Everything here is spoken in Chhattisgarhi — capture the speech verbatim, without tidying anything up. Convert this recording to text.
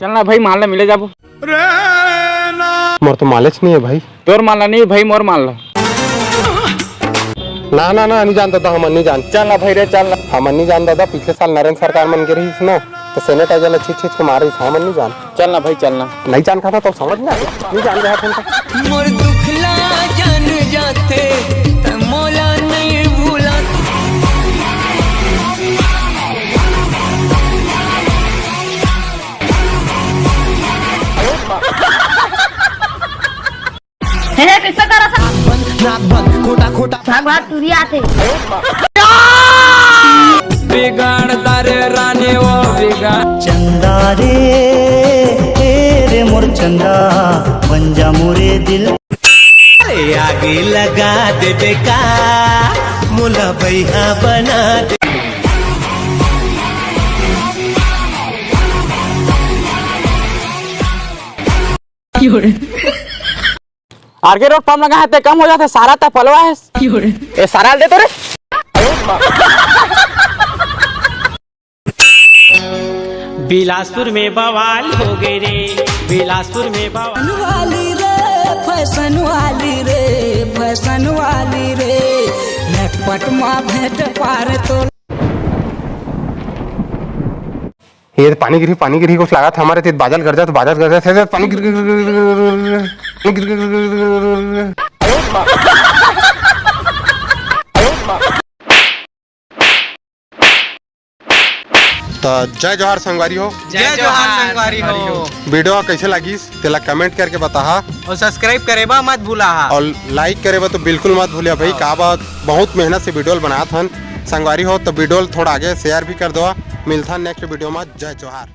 चल ना भाई, माल ला मिले जाबो। मोर तो मालेच नहीं है भाई। तोर माल ला नहीं भाई, मोर माल ला। ना, ना, ना, नहीं जान दादा, हमन नहीं जान। चल ना भाई रे, चल ना। हमन नहीं जान दादा, पिछले साल नरेंद्र सरकार मन के रहिस ना, तो sanitizer ला छींच छींच के मारिस, हमन नहीं जान। चल ना भाई, चल ना। नहीं जान कहा था तो समझ ना, नहीं जान रहा था। मोर दुखला जान जाते, त मोला नहीं भूला। हे, हे, कैसे करा था? नाक बंद, खोटा, खोटा। भाग, भाग, टूरी आथे। बिगाड़ तारे रानी वो बिगाड़। चंदा रे, ए रे मोर चंदा, बन जा मोरे दिल। अरे आगे लगा दे बेका, मोला बैहा बना दे। आर के रोड पंप लगा है, ते कम हो जाते, सारा त पलवा है। ए, सारा दे तो रे। बिलासपुर में बवाल हो गए रे, बिलासपुर में बवाल। फैशन वाली रे, फैशन वाली रे, फैशन वाली रे, लटपट मा भेंट पार तो। ये तो पानी गिरी, पानी गिरी, कुछ लगा था हमारे, तो बादल गरजा, तो बादल गरजा, तो पानी गिर, गिर, गिर, गिर, गिर, गिर, गिर, गिर, गिर, गिर, गिर, गिर, गिर। तो जय जोहार संगवारी हो। जय जोहार संगवारी हो। वीडियो कैसे लगिस, तेला comment करके बताहा। और subscribe करे बा मत भूलाहा। और like करे बा तो बिल्कुल मत भूलिया भाई, हाँ। का बा, बहुत मेहनत से वीडियो बनात हन संगवारी हो। तो वीडियो थोड़ा आगे share भी कर दो। मिलता next वीडियो में। जय जोहार।